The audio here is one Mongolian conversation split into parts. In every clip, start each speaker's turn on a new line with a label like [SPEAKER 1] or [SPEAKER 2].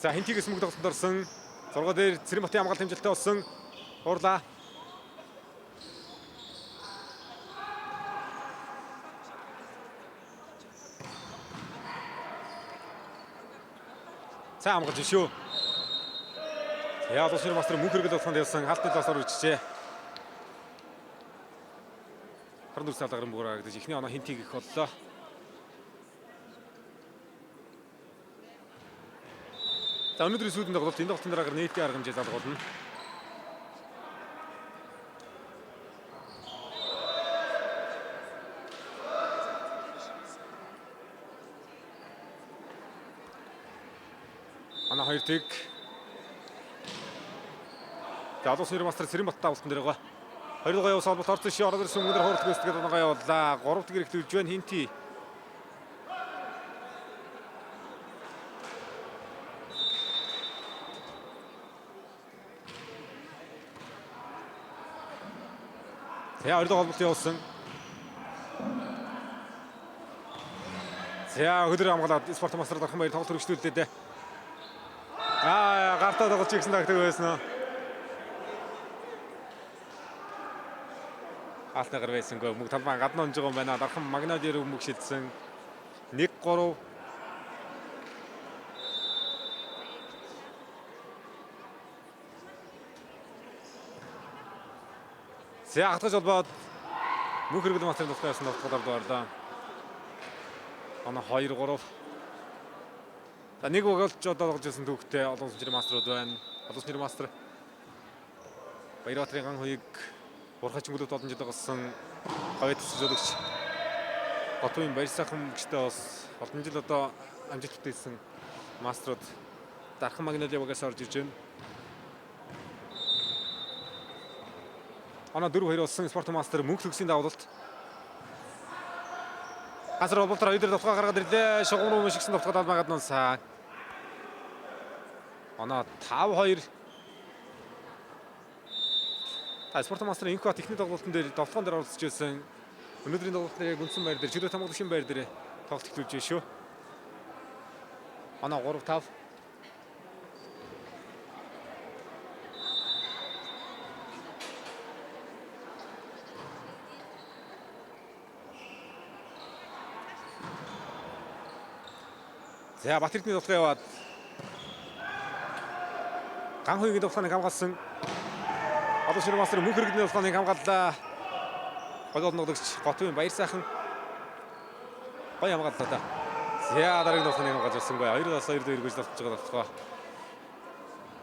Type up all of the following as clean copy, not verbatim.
[SPEAKER 1] За Хинтигээс мөнгө тоглолтод орсон. 6 дээр Цэрэнбатын хамгаалалт хэмжилттэй болсон. Уурлаа. Сайн хамгаалж шүү. За улс мастер мөнх хэрэгэл болохонд явсан. Хаалтны талаас орж иржээ. 24 сар гарan бүграа гэдэг эхний оноо Хинтиг их боллоо. За өнөөдрийн сүйдэн тоглолт энэ тоглолтын дараагаар нийтийн арга хэмжээ залгуулна. Ана хоёр тэг. За улс нэр мастер Цэрэн Баттай авалтан дээр байгаа. 2 дугаар явсан холболт орсон ши ороод ирсэн өндөр хурд гүйцэтгээд оноогоо явууллаа. 3 дахь эрэгт үлж байна Хинти. За 2 дугаар холболт явуулсан. За өдөр хамгаалаад спорт мастер Дархан баяр тоглолт үргэлжлүүллээ дээ. Аа гартаа тоглож игсэн тактик байсан уу? Аалтны гар байсангүй мөг талбай гадна унж байгаа юм байна. Дархан Магнолиа руу мөг шилжсэн. 1-3. За хатгаж холбоод мөнх хэрэгэл мастрын тусгай ясан довтолгоор дуарлаа. Оноо 2-3. За нэг боголж одоо тоглож байсан түүхтэй олон улсын маструуд байна. Олон улсын мастер Баярбаатарын ган хуйг Бурхачин клубт олон жил тоглосон говь төсөөлөгч Готвын Баярсайхан гişтэй бас олон жил одоо амжилт бүтээсэн маструуд Дархан Магнолиа багаас орж ирж байна. Оноо 4-2 болсон спорт мастер мөнх төгсийн давлалт. Ганцар холболтоор хоёр дээр довтолгоо гаргаад ирлээ. Шугам руу мшигсэн довтолгоо далбаа гаднасаа. Оноо 5-2. Та спорт мастер инх бат ихний тоглолтын дээр довтолгоон дээр оролцож байсан. Өнөөдрийн тоглолт дээр яг үндсэн байр дээр чөлөө хамгаалагчийн байр дээр тоглолт эхлүүлж шүү. Оноо 3-5. За Бат Эрдэнэ довтолгоо яваад Ган хуйгийн довтолгооныг хамгаалсан. Одоо шир мастер мөнх хэрэгдний довтолгооныг хамгааллаа. Гол олногдогч Готвын Баяр сайхан гоё хамгааллаа да. За дараагийн довтолгооныг хамгаалж ирсэнгүй. 2-2 дээр эргэж довтолж байгаа довтолгоо.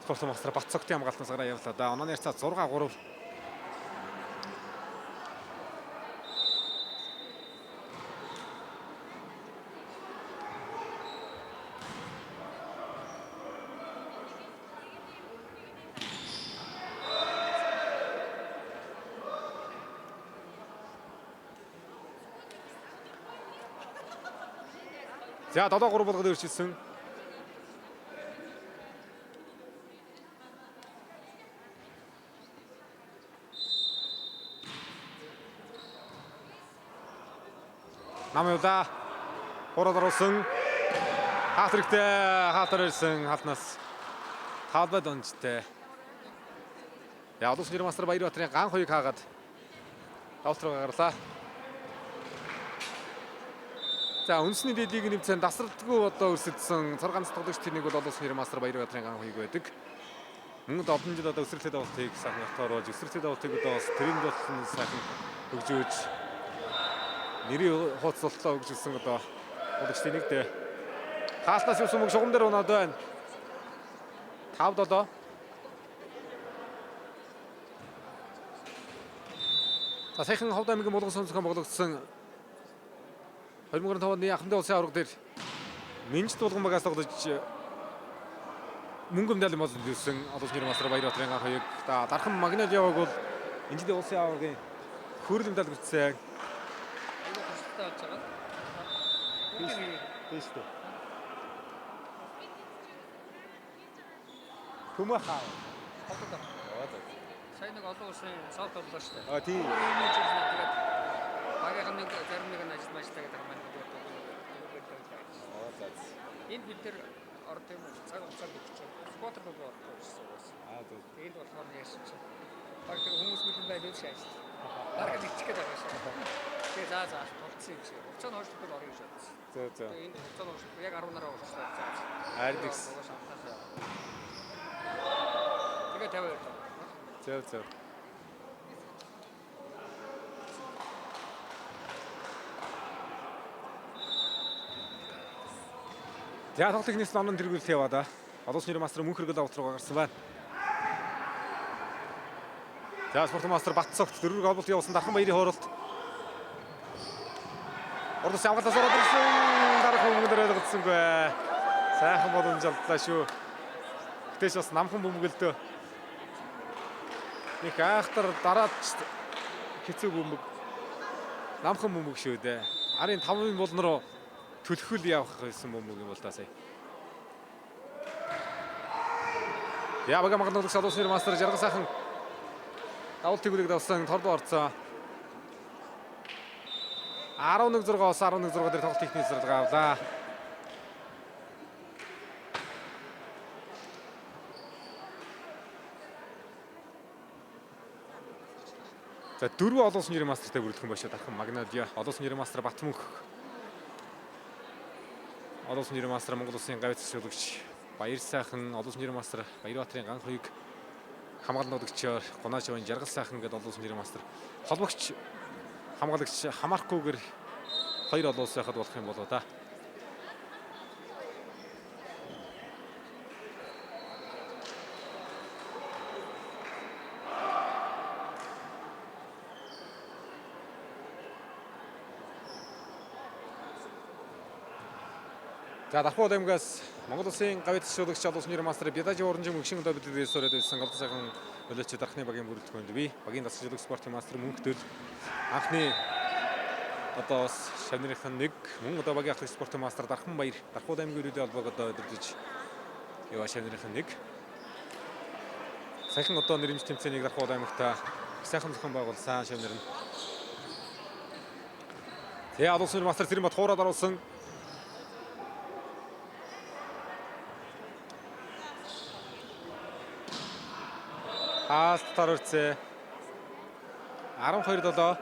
[SPEAKER 1] Спорт мастер Бат цогтын хамгаалтнаас гараа явлаа да. Онооны харьцаа 6-3. За 7-3 болгоод өрчилсөн. Нам явлаа. Хурал оруулсан. Хаалт хэрэгтэй. Хаалтар ирсэн. Хаалтнаас талбай донжтой. Я улс нэр мастер Баярбаатарын ган хуйг хаагаад давалт руу гарлаа. За үндэсний дээд лигийн нэмцэн дасралтгүй одоо өрсөлдсөн цар ганц тоглогч тэрнийг бол улс нэр мастер Баярбаатарын ган хуйг байдаг. Мөн олон жил одоо өсрэлтэй давалтыг сайхан оруулж өсрэлтэй давалтыг одоо бас тренд болсон сайхан хөгжөөж нэрийн хууцлалтлаа хөгжүүлсэн одоо тоглогчдын нэг дээ. Хаалтнаас явсан мөг шугам дээр унаад байна. 5-7. За саяхан Ховд аймгийн Булган сонсхон боглогдсон 2005 оны Ахмадын улсын аварга дээр Минжид Булган багаас тоглож мөнгө медаль мозлсон олон нэр мастер Баярбаатарын ган хоёрыг Дархан Магнолиа баг бол энэ жилийн улсын аваргын хөрөл медаль хүртсэн.
[SPEAKER 2] Айгүй туршлагатай болж байгаа.
[SPEAKER 1] Тийм шүү дээ. Хүмэ хаа.
[SPEAKER 2] Хотод. Сая нэг олон улсын сав тоглоо шүү дээ.
[SPEAKER 1] А тийм.
[SPEAKER 2] Ийм ч юм тэгээд багийнх нь нэг зарим нэг нь ажил ажиллаа гэдэг маань тэгээд
[SPEAKER 1] Аа за.
[SPEAKER 2] Энд бид тэр Орд юм уу? Цаг хугацаанд өгч. Сквотер руу орохгүй гэсэн үг байсан.
[SPEAKER 1] Аа зөв.
[SPEAKER 2] Энд болохоор яасан чинь баг тэр хүмүүс мөлөн байл үл шааж. Бараг л ичих гээд байгаа шээ. Тэгээ за за тулцсан юм шиг. Хугацаанд хойшлохгүй орё гэж бодсон.
[SPEAKER 1] Зөв зөв.
[SPEAKER 2] Тэгээ энд хугацаанд хойшлохгүй яг 10-аараа хойшлоо. За.
[SPEAKER 1] Харин тэгс.
[SPEAKER 2] Тэгээ 52 тоо.
[SPEAKER 1] Зөв зөв. За тоглолтын нэгс номон тэргүүлэлт яваа да. Олон улсын мастер мөнх хэрэгэл авалт руу гарсан байна. За спорт мастер Батцогт дөрвөг олболт явуулсан Дархан Баярын хууралт. Урдс авгалаас ороод ирсэн. Дархан бөмбөгөөр ойлгоцсонгүй. Сайхан боломж алдлаа шүү. Гэтэл бас намхан бөмбөгөлдөө. Нэг айхтар дараад хэцүү бөмбөг. Намхан бөмбөг шүү дээ. Арын 5-ын булан руу түлхүүл явах гэсэн бөмбөг юм бол та сая. Я бага магадлал залуус нэр мастер жаргал сайхан давалт төгөлөг давсан тордо орцсон. 11-6-аас 11-6 дээр тоглолт ихний зэрэг авлаа. За дөрвөн олон улсын нэрийн мастертай бүрдэх юм байна Дархан Магнадиа, олон улсын нэрийн мастер Батмөнх. Олон улсын нэрийн мастер Монгол улсын гавь засварлагч Баяр сайхан, олон улсын нэрийн мастер Баярбаатарын ганх хоёг хамгаалан дуудагчаар Гунаашавын жаргал сайхан гэдэг олон улсын нэрийн мастер холбогч хамгаалагч хамаарахгүйгээр хоёр олон улс байхад болох юм болоо да. За Дархуу аймгаас Монгол улсын гавь засварлагч олон улсын нэрийн мастер Бядажи уранжин мөгшин одоо бидний сураад байсан голдон сайхан өлөөч Дархны багийн бүрэлдэхүүнд би багийн дасгалжуулагч спортын мастер Мөнх Дөл анхны одоо бас шавнырынх нь нэг мөн одоо багийн ахлагч спортын мастер Дархан Баяр Дархуу аймгийн өрөөдөө холбоог одоо удирдах яваа шавнырынх нь нэг саяхан одоо нэрмж тэмцээнийг Дархуу аймагта сайхан зохион байгуулсан шавныр нь. Тэгээ олон улсын мастер Цэрэн бат хуураад оруулсан. Хаалт тор өрцөө. 12-7.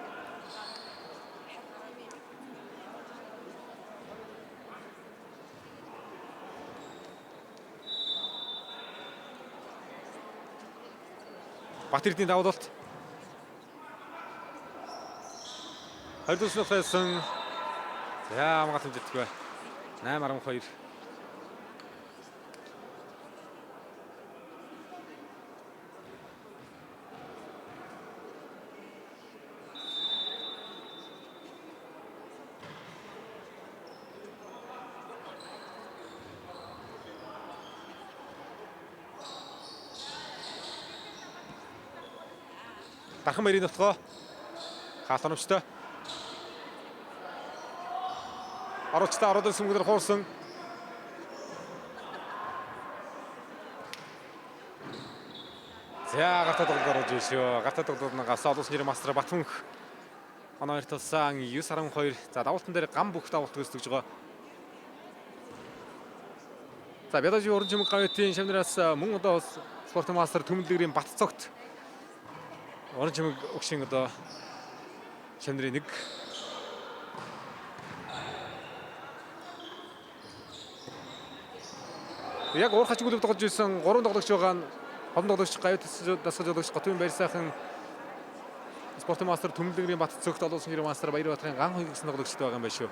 [SPEAKER 1] Бат Эрдэнэ давуулалт. 20 дүнс хайсан. За хамгаалт хэмжээдгүй. 8-12. Дархан Баярын нутгаа хаалт оновчтой. Оруулчтай ороод ирсэн мөнгөөр хуурсан. За гартаа тоглолт оруулж ирсэн шүү. Гартаа тоглолт нь гас олон улсын нэрийн мастер Батмөнх. Оноо хоёр тулсан 9-12. За давалтан дээр гам бүх давалт гүйцэтгэж байгаа. За Бядажи уран чимэг гавьтын шавнараас мөн одоо спортын мастер Түмэлдэгрийн Батцогт уран чимэг өгшин одоо шавнырын нэг. Яг уур хачиг үлэв тоглож ирсэн 3 тоглогч байгаа нь холон тоглогч гавь дасгалжуулагч Готвын Баяр сайхан спортын мастер Түмэлдэгрийн Батцогт олон улсын нэрийн мастер Баярбаатарын ган хоёр гэсэн тоглогчтой байгаа юм байна шүү.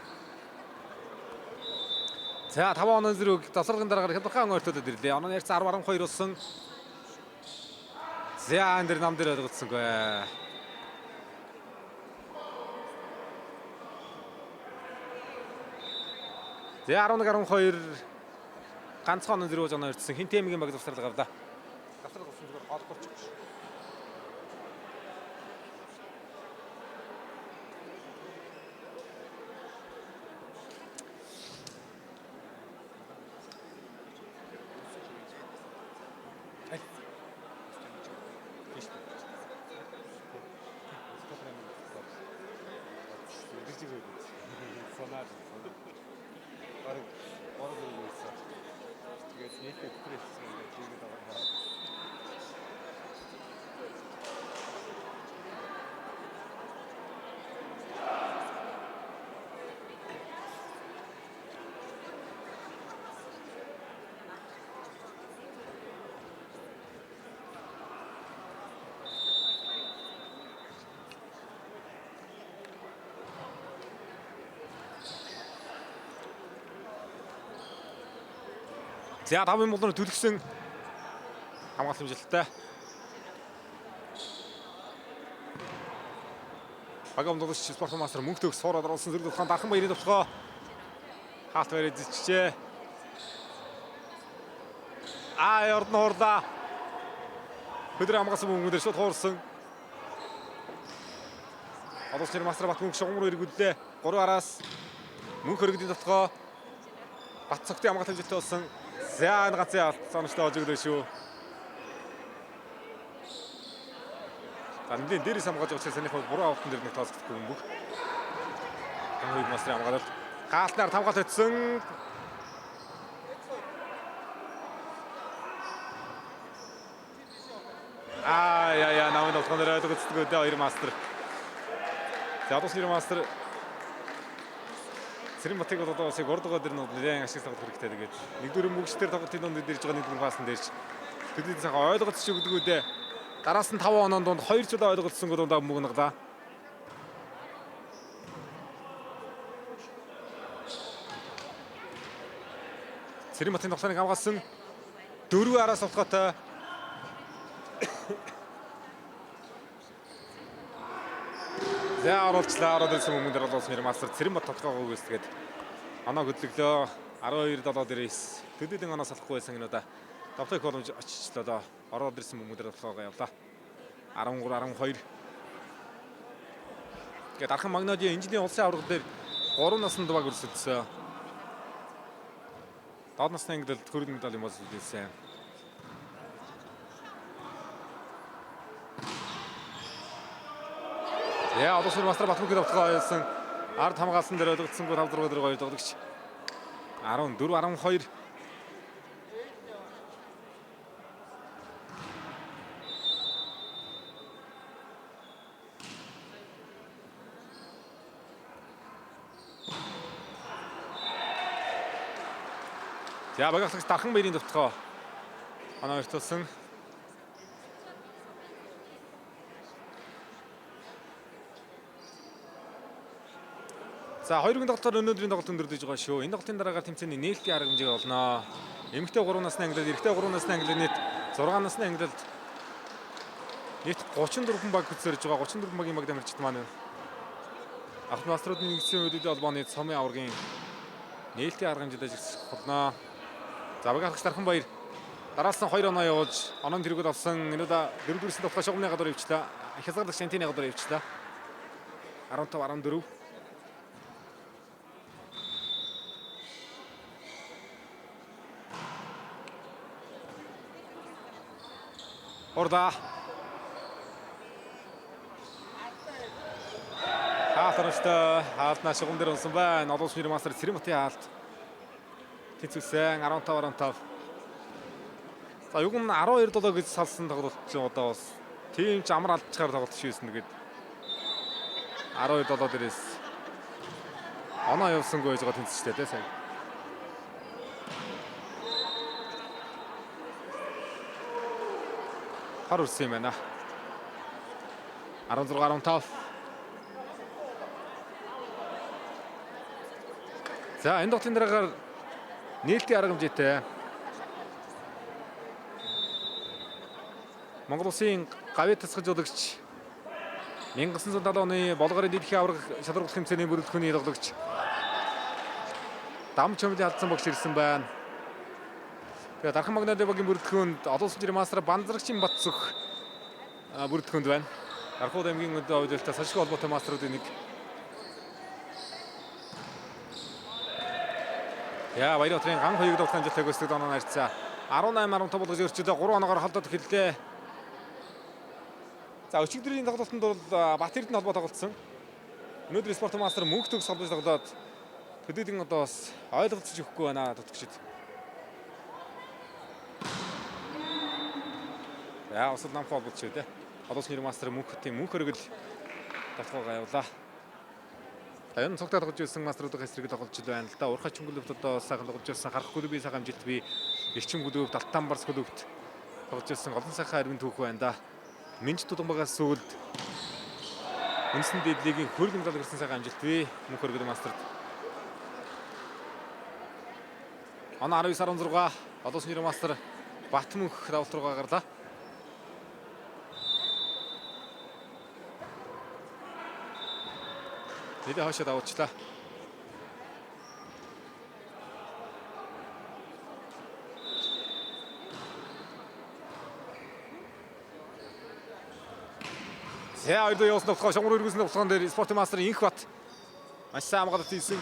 [SPEAKER 1] За 5 оноо зэрэг завсарлагын дараагаар хямдрхан ойртоод ирлээ. Оноо ярьсан 10-12 болсон. За энэ дэр нам дээр ойлгоцсонгүй. За 11-12 ганцхан оноо зэрэг оноо ирсэн. Хин тэмгийн баг завсарлага авлаа. Завсарлага авсан зүгээр хоолгүй ч. Нээлттэй тэтэрсэн ингээд хийгээд байгаа юм. За 5-ын булан түлхсэн хамгаалт хэмжилттэй. Багийн өмдөгч спорт мастер мөнх төгс суураад оруулсан зэрэг тулхаан Дархан Баярын тулхаа хаалт барь эзэлжээ. Аа ордон хуурлаа. Хөдөр хамгаалсан бөмбөгөн дээр шууд хуурсан. Олон улсын мастер Бат мөнх шугам руу эргүүллээ. 3 араас мөнх өргөдийн тулхаа Бат цогтын хамгаалт хэмжилттэй болсон. За энэ ганцын алт сонгочтой олж өглөө шүү. За нэлийн дээрээс хамгаалж байгаа учраас санийх буруу авалтан дээр нэг тооцогдохгүй бөмбөг. Гангыг мастрын хамгаалалт. Хаалтнаар тамгаалт өтсөн. Аа яа яа намын толгойн дээр ойлгоцдгоо дээ хоёр мастер. За одоо нэр мастер Цэрэн Батыг бол одоо бас яг 3 дугаар дээр нь нэлээд ашиг тоглох хэрэгтэй тэгээд нэгдүгээр мөгчдөр тоглолтын дунд ирж байгаа нэгдүгээр паасан дээр ч тэдний сайхан ойлголцож өгдөгөө дээ. Дараас нь 5 оноо дунд 2 чулаа ойлголцсонгүй дундаа бөмбөг наглаа. Цэрэн Батын тоглоомыг хамгаалсан 4 араас олготой. За оруулчлаа. Ороод ирсэн хүмүүн дээр бол нэр мастер Цэрэн Бат тоглоогоо үгүйсгээд оноо хөдлөглөө. 12-7 дээрээс төдийлөн оноос алахгүй байсан энэ удаа давтах боломж очичлоо доо. Ороод ирсэн хүмүүн дээр тоглоогоо явлаа. 13 12. Тэгээд Дархан Магнолиа энэ жилийн улсын аварга дээр 3 наснд баг өрсөлдсөн. Доод насны ангид хөрөнгө медаль юм болж үлдээсэн. За олон сүр мастер Батмөнхийн тоглоо ойлсон. Ард хамгаалсан дээр ойлгоцсонгүй 5 6 дээр гоё тоглогч. 14 12. За багийнхлагч Дархан Баярын довтолгоо оноо өртүүлсэн. За хоёрын тоглолтоор өнөөдрийн тоглолт өндөрлөж байгаа шүү. Энэ тоглолтын дараагаар тэмцээний нээлтийн арга хэмжээ болно. Эмэгтэй 3 насны ангилал, эрэгтэй 3 насны ангилал нийт 6 насны ангилалд нийт 34 баг хөцөрж байгаа. 34 багийн баг дамжигч маань Авт маструудын нэгдсэн үеийн холбооны цомын аваргын нээлтийн арга хэмжээд ажиглах болно. За багийн халагч Дархан Баяр дараалсан 2 оноо явуулж оноо тэргүүд авсан. Энэ удаа 4 дүрсэн тоглох шугамны гадуур ивчлээ. Хязгаарлагч Шантины гадуур ивчлээ. 15 14. Урда. Хаалт орончтой. Хаалтнаа шугам дээр унсан байна. Олон улсын мастер Цэрэн Батын хаалт. Тэнцвэрсэн 15 15. За юг нь 12 7 гэж салсан тоглолт чинь одоо бас тийм ч амар алдчихаар тоглолт шийсэн тэгээд 12 7 дээрээс оноо явсангүй байж байгаа тэнцвэртэй те сая. Хар үрсэн юм байна. 16 15. За энэ тоглолтын дараагаар нээлтийн арга хэмжээтэй Монгол улсын гавьяа тасгаж жуулагч 1970 оны Болгарын дэлхийн аварга шалралт тэмцээний бүрэлдэхүүний тоглогч Дам чөмлийн алдсан багш ирсэн байна. Тэгээ Дархан Магнолиа багийн бүрэлдэхүүнд олон улсын жирийн мастер Банзрагчин Батцөх бүрэлдэхүүнд байна. Дархууд аймгийн өдөө хувьд сашгүй холбоотой мастеруудын нэг. Яа Баяр отрын ган хоёрыг довтлон жилтэй гүйцэтгэх оноо харьцаа 18 15 болгож өрчөлөө 3 оноогоор холдоод эхэллээ. За өчигдрийн тоглолтод бол Бат Эрдэнэ холбоо тоглолцсон. Өнөөдөр спорт мастер мөнх төгс холбож тоглоод төдийдэн одоо бас ойлголцож өгөхгүй байна дутгчид. За осол намхан холбогдож шүү дээ. Олон улсын мастер мөнх хотын мөнх өргөл давталгаагаа явуулаа. За энэ цогтой тоглож ирсэн мастеруудын эсрэг тоглож байна л да. Урхай чүнгэлөвт одоо сайхан тоглож ирсэн Харах клубын сайхан амжилт би Эрчим клуб, Далтан Барс клубт тоглож ирсэн олон сайхан арвин түүх байна да. Минж тудамбагаас сүүлд Үндэсний дээд лигийн хөргөн медаль гэрсэн сайхан амжилт би мөнх өргөл мастерд. Оноо 19-16 олон улсын мастер Батмөнх давалт руугаа гарлаа. Нэлээ хойшоо давуулчлаа. За хоёр доо явуулсан тоглохоо шугамар өргөсөн тоглохон дээр спортын мастер Инх Бат маш сайн хамгаалалт хийсэн.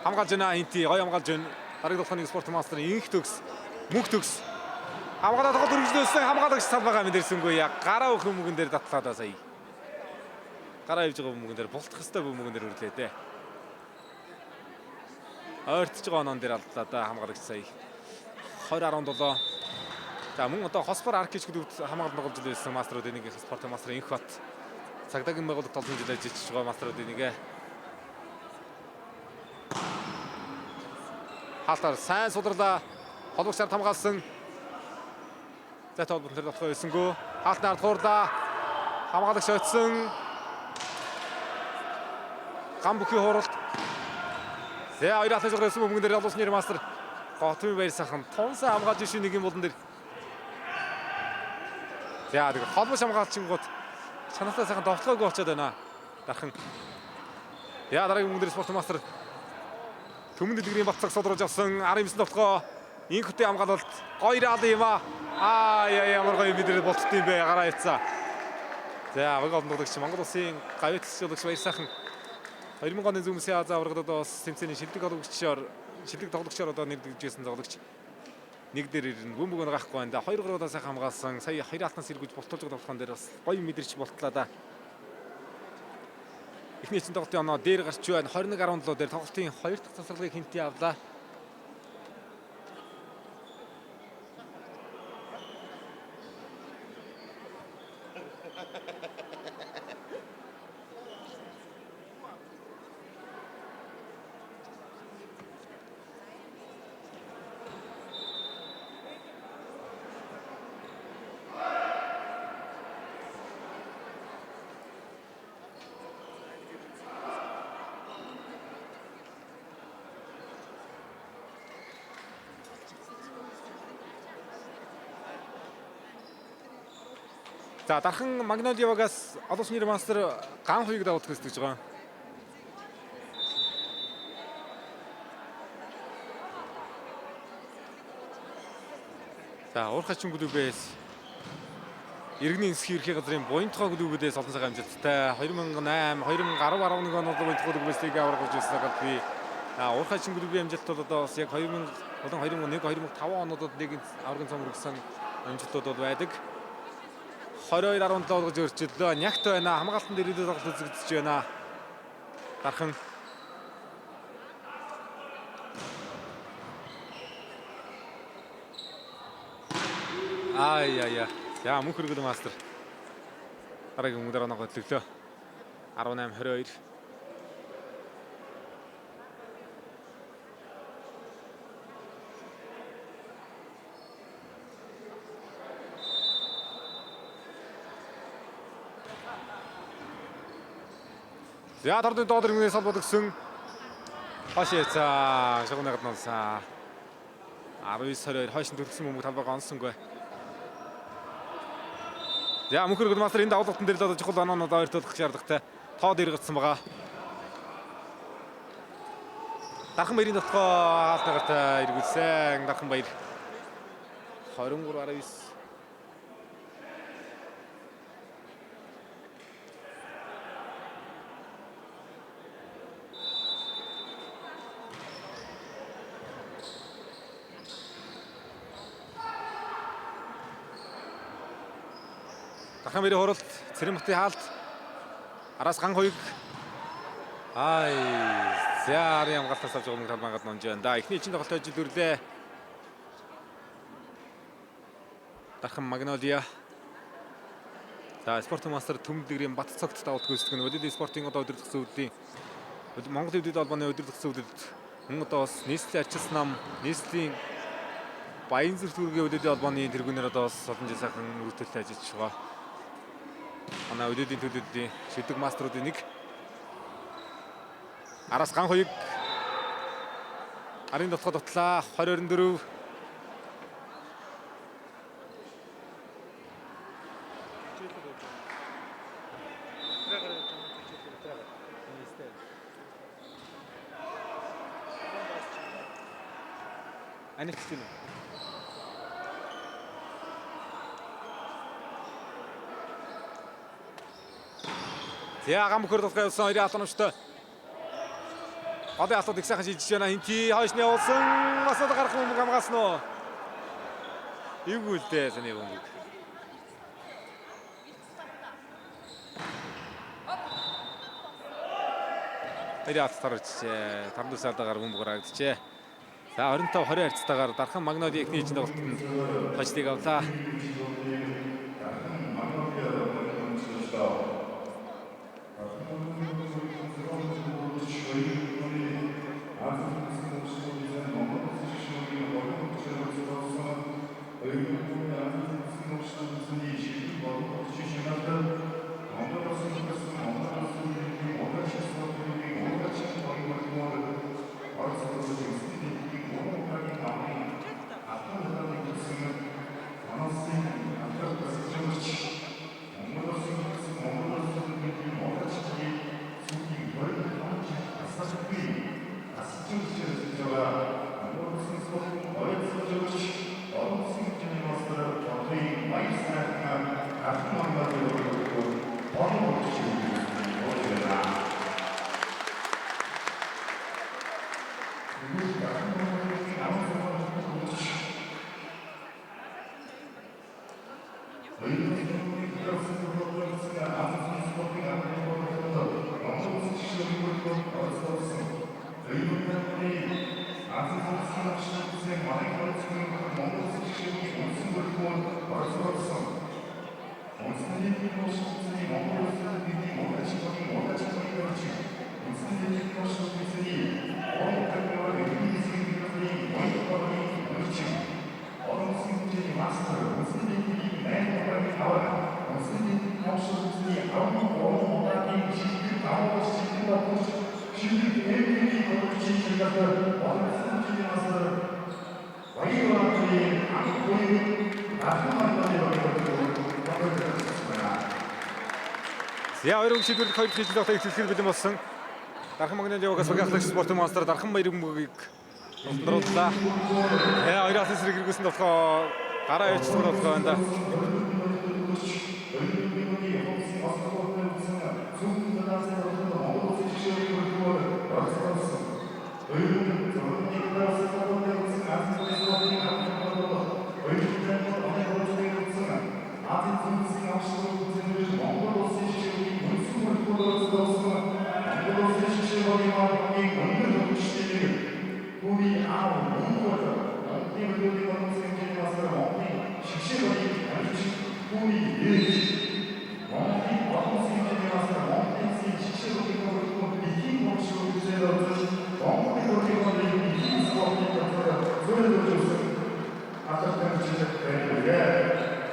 [SPEAKER 1] Хамгаалж байна Инти гоё хамгаалж байна. Дараагийн тоглохын спортын мастер Инх төгс, мөнх төгс. Хамгаалаад тоглолт өргөжлөөсөн хамгаалагч талбайгаа мэдэрсэнгүй я гараа өөх хүмүүгэн дээр татлаа да сая. Гараа явж байгаа хүмүүгэн дээр бултах хэвээр хүмүүгэн дээр өрлөө дээ. Ойртож байгаа онон дээр алдлаа да хамгаалагч сая. 20-17. За мөн одоо хосбор аркич гэдэг хамгаалалт тоглож байсан мастеруудын нэг спортын мастер Инх Бат цагдаагийн байгууллагт олон жил ажиллаж байгаа мастеруудын нэг. Хаалтаар сайн сударлаа. Холбогчаар хамгаалсан. Зайтай холбогдсон тэр дотгоо байсангүй. Хаалтны ард хуурлаа. Хамгаалагч очсон. Гам бүхий хууралт. За хоёр ахлах журам байсан бөмбөгөн дээр олон улсын мастер Готмын баяр сайхан тунсан хамгаалж шин нэг юм болон дээр. За тэг холбооч хамгаалчингууд чанартай сайхан довтлоогүй очоод байна. Дархан. Я дараагийн бөмбөгөн дээр спорт мастер Төмөн дэлгэрийн бацаг содруулж авсан 19 довтлогоо инх хөтэ хамгаалалт гоё раал юм аа. Аа яа ямар гоё мэдэрэл болтд юм бэ гараа явцаа. За аваг олон тоглогч Монгол улсын гавьяатлалч баяр сайхан 2000 оны зүүмсийн Ази аваргад одоо бас тэмцээний шилдэг тоглогчоор шилдэг тоглогчоор одоо нэрдэгж байсан тоглогч нэг дээр ирнэ. Бөмбөг нь гарахгүй байна да. 2 3 удаа сайхан хамгаалсан. Сая хоёр алтнаас эргүүлж болтуулж байгаа тоглохон дээр бас гоё мэдэрч болтлаа да. Эхний чинь тоглолтын оноо дээр гарч байна. 21-17 дээр тоглолтын хоёр дахь тасралтыг хинтээ авлаа. За дархан Магнолиавагаас олон улсын мастер ган хуйг давуулах гэж байгаа. За Уурхай чин клубээс иргэний нисхийн ерхий газрын Буянтгой клубүүдээс олон цагийн амжилттай 2008, 2010, 11 онд Буянтгой клубээс лиг аварга болж ирсэн гал би. Уурхай чин клубийн амжилт бол одоо бас яг 2000 болон 2001, 2005 онуудад лигийн аваргын цом хүргэсэн амжилтууд бол байдаг. 22-17 болгож өөрчиллөө. Нягт байна. Хамгаалтан дээр илүү тоглолт үзэгдэж байна. Дархан. Ай яа яа. За мөнх өргөл мастер. Дараагийн өмнө дараа хөтлөглөө. 18-22. За тордын доод иргэнээс холбогдсон. Хойш яцаа шугамнагад нонсаа. 19-22 хойш нь төлсөн бөмбөг талбайгаа онсонгүй. За мөнх өргөл мастер энэ давлалтан дээр л одоо чухал оноонууд ойртуулах шаардлагатай. Тоо дээр гарсан байгаа. Дархан баярын дотгоо хаалтнагарт эргүүлсэн. Дархан баяр 23-19. Дархан баярын хуралд Цэрэн батын хаалт. Араас ган хуйг. Ай, за арын хамгаалтаас авч байгаа талбай гадна унж байна. Да эхний чинь тоглолт ажил өрлөө. Дархан Магнолиа. За спортын мастер Төмөдлөгрийн Бат цогт давалт гүйцэтгэх нь Улилийн спортын одоо удирдах зөвлөлийн Монгол Өвдөд холбооны удирдах зөвлөлд мөн одоо бас нийслэлийн арчилсан нам нийслэлийн Баянзүрх дүүргийн Улилийн холбооны тэргүүнээр одоо бас олон жил сайхан өргөтөлтэй ажиллаж байгаа. Манай Улилийн төлөөллийн шилдэг мастеруудын нэг. Араас ган хуйг арын дотгод дутлаа 20-24. Анигч тийм үү? За гам бөхөр дутгаа явсан хоёрын алан өмчтэй. Голын алууд их сайхан шийдэж байна. Хинти хойш нь явуулсан. Бас одоо гарах бөмбөг хамгаалсан уу? Эвгүй л дээ саний бөмбөг. Хоёрын алт тарвчжээ. Тардус алдагаар бөмбөг гарагдчихэ. За 25 20 харьцтайгаар Дархан Магноли эхний ээлжинд тоглолтод хожлыг авлаа. За хоёр хүн шийдвэрлэх хоёр дахь жилийн тоглолт эхлэхэд бэлэн болсон. Дархан Магнолиа явагаас багийн ахлагч спортын монстр Дархан Баяр бөмбөгийг тултрууллаа. За хоёр алын эсрэг эргүүлсэн тоглохоо гараа явуулсан тоглохоо байна да.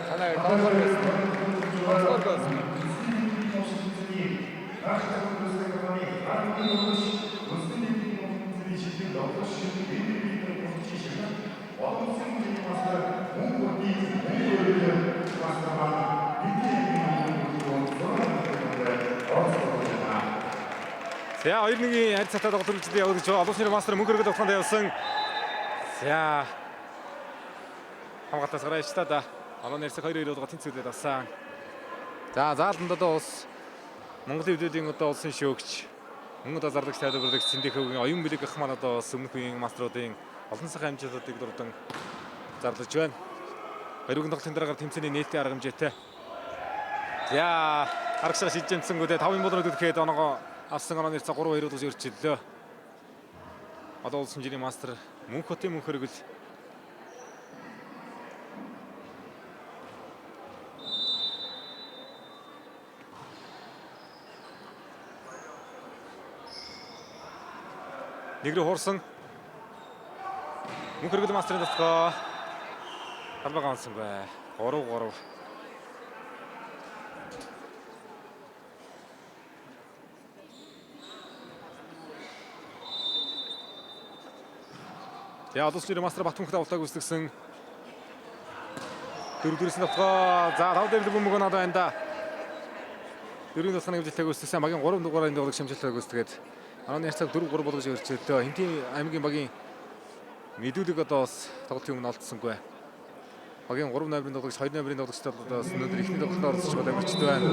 [SPEAKER 2] Танай тоглоор байсан. Тоглоор байсан.
[SPEAKER 1] За 2-1-ийн харьцаатай тоглолт үргэлжлээ явуулж байгаа. Олон улсын мастер мөнгө өргөд тоглоход явсан. За хамгаалтаас гараа ичтаа да. Олон нэрсэг 2-2 болгоо тэнцвүүлээд авсан. За зааланд одоо улс Монголын өвдөлийн одоо улсын шөөгч мөн одоо зарлагч тайлбарлагч Сэндэхөвгийн оюун бэлэг ах маань одоо бас өмнөх үеийн мастеруудын олон сайхан амжилтуудыг дурдан зарлаж байна. Баяргийн тоглолтын дараагаар тэмцээний нээлтийн арга хэмжээтэй. За аргашаа шийдэж амжсангуудээ 5 болон өдөхэд оноогоо авсан онооны харьцаа 3-2 болж өрчлөлөө. Одоо улсын хэмжээний мастер Мөнх хотын мөнх хөргөл. Нэг рүү хуурсан. Мөнх хөргөл мастрын тосгоо. Талбай ганцсангүй. 3-3. За олон улсын мастер Батмөнх давтааг үүсгэсэн. 4-4-ийн тосгоо. За 5 дээр бөмбөг надад байна да. Дөрвийн тосгоны хэмжилтэйг үүсгэсэн. Багийн 3 дугаарын тоглогч хэмжилтэйг үүсгээд онооны харьцааг 4-3 болгож өрчөлтөө. Хинтийн аймгийн багийн мэдүүлэг одоо бас тоглолтын өмнө олдсонгүй. Багийн 3 номерын тоглогч 2 номерын тоглогчтой одоо бас өнөөдөр эхний тоглолтод оролцож байгаа дамжигчтай байна.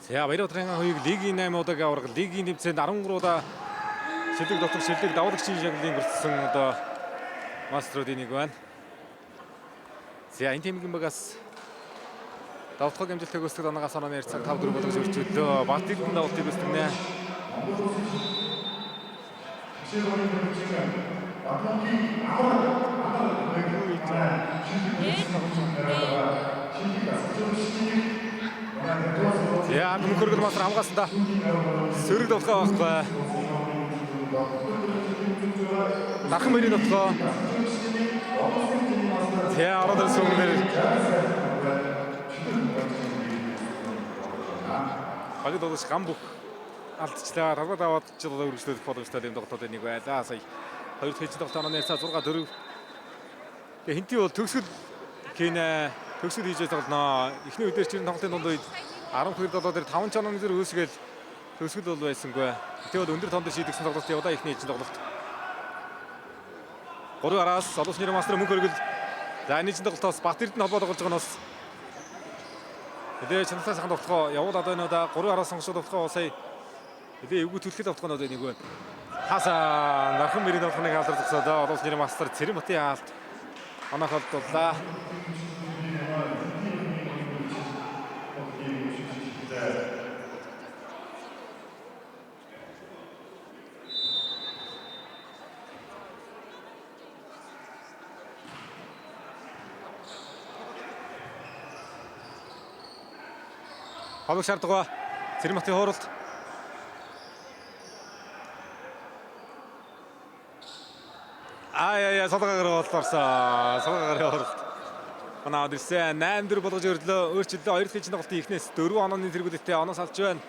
[SPEAKER 1] За Баяр-Батрын хоёрыг лигийн 8 удаагийн аварга, лигийн тэмцээнд 13 удаа шилдэг дотор шилдэг давлагчийн шагналыг өртсөн одоо маструудын нэг байна. За энэ тэмгийн багаас давтахыг амжилттай гүйцэтгэх оноогоос онооны харьцааг 5-4 болгож өрчөлөө. Бат Эрдэнэ давтыг гүйцэтгэнэ. За мөнхөргөл мастер хамгаалсан да. Сөрөг давтгаа байхгүй. Дархан мөрийн давтгаа. За ороод ирсэн өмнөр багд тоглогч гам бүх алдчихлаа. Талбай даваад ч одоо үргэлжлүүлэх боломжтой юм тоглолтууд нэг байлаа. Сая хоёр дахь хэдэн тоглолт онооны харьцаа 6-4. Тэгээ хинтий бол төгсгөл кинэ төгсгөл хийж тоглоно. Эхний үдээр чинь тоглолтын дунд үед 12-7 дээр 5 чанарын зэрэг үүсгээл төгсгөл бол байсангүй. Тэгээ бол өндөр тоон дээр шийдэгсэн тоглолт яваа эхний хэдэн тоглолт. 3 араас олон улсын мастер мөнх хөргөл. За энэ чинь тоглолтоос Бат Эрдэнэ холбоо тоглож байгаа нь бас тэгээ чанартай сайхан тоглохоо явуулаад байна уу да. 3 араас сонгож тоглохоо сая тэгээ эвгүй түлхэл тоглох нь нэг байна. Хасаа нархан мөрийн тоглохыг алдар зогсоодоо олон улсын мастер Цэрэн Батын хаалт оноо холдууллаа. Хавыг шаардгаа. Цэрэн Батын хууралт. Ай ай солгоо гараа боллоорсон. Солгоо гараа хууралт. Манай өдөрсөн 8-4 болгож өрлөө. Өөрчлөлөө хоёр дахь тоглолтын эхнээс 4 онооны тэргүүлэлтээ оноос алж байна.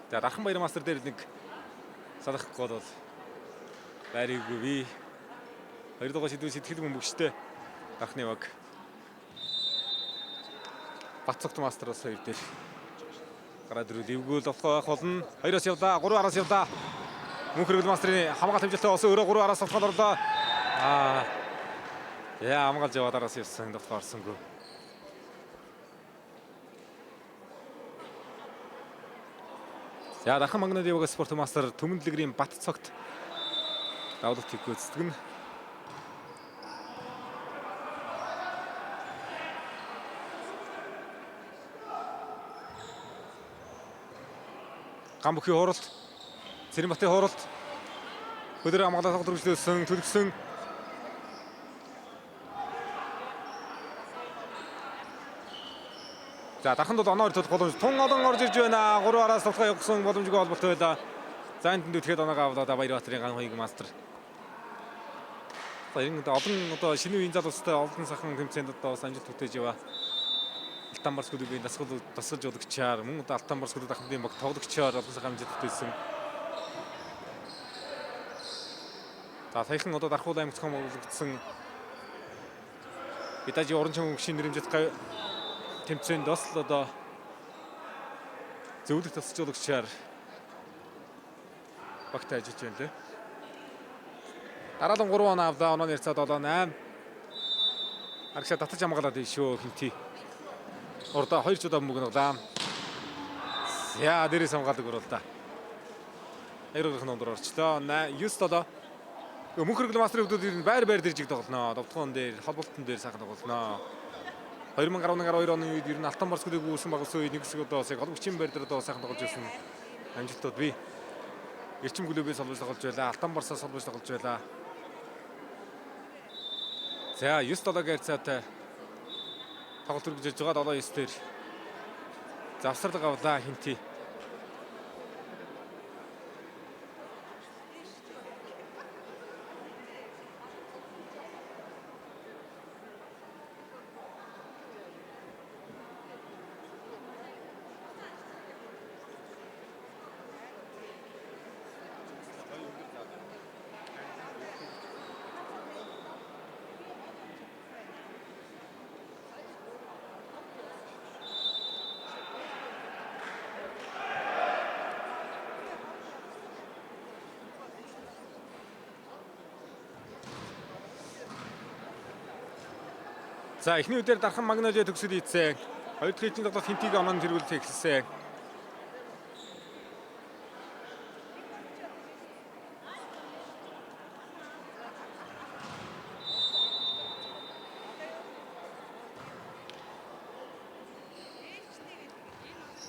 [SPEAKER 1] За Дархан Баяр мастер дээр нэг салахгүй бол байрыг би. Хоёр дахь шийдвэр сэтгэл бөмбөгчтэй Дархны баг. Батцогт мастер бас хоёр дээр гараад ирвэл эвгүй л болохгүй байх болно. Хоёроос явлаа, гурван араас явлаа. Мөнх хөргөл мастрын хамгаалт хэмжилтээ болсон өөрөө гурван араас тоглоход орлоо. Аа. Яа хамгаалж яваад араас явсан тоглохоор орсонгүй. За Дархан Магнад Йога спорт мастер Түмэн дэлгэрийн Батцогт давлалтыг гүйцэтгэнэ. Гам бүхий хууралт. Цэрэн Батын хууралт. Өдөр хамгаалал тоглолт үргэлжлүүлсэн, төлгсөн. За Дарханд бол оноо өртөх боломж тун олон орж ирж байна. 3 араас тоглохоо явуулсан боломжгүй холболтой байлаа. За энд тэнд оноогоо авлаа Баяр-Батрын ган хоёг мастер. За энэ олон одоо шинэ үеийн залуустай олон сайхан тэмцээнд одоо бас амжилт бүтээж яваа. Алтан барс клубын дасгал жуулагчаар мөн одоо Алтан барс клуб дахмын баг тоглогчоор олон сайхан амжилт бүтээсэн. За саяхан одоо Дархуул аймаг зохион байгуулагдсан Бидажи уран чанга шинэ нэрмжит тэмцээнд бас л одоо зөвлөх тасалжуулагчаар багт ажиллаж байна лээ. Дараалан 3 оноо авлаа. Онооны харьцаа 7-8. Арагшаа татаж хамгаалаад байна шүү хинти. Урдаа 2 ч удаа бөмбөг нуглаа. За дээрээс хамгаалдаг уралдаа. Эргэх номдор орчлоо. 9-7. Мөнх хөргөл мастрын хүмүүс байр байр дэржиг тоглоно. Довтгоон дээр, холболтон дээр сайхан тоглоно. 2011 12 оны үед ер нь Алтан Барс клуб үүсэн багсан үед нэг хэсэг одоо бас яг холбогчийн байр дээр одоо сайхан тоглож байсан амжилтууд бий. Эрчим клубээс холбож тоглож байлаа. Алтан Барсаас холбож тоглож байлаа. За 9-7 гэрцаатай тоглолт үргэлжлэж байгаа 7-9 дээр завсарлага авлаа Хинти. За эхний үдээр Дархан Магнолиа төгсөл ийцээ. Хоёр дахь хэдийн тоглолт Хинтиг оноо тэргүүлэх эхэлсэн.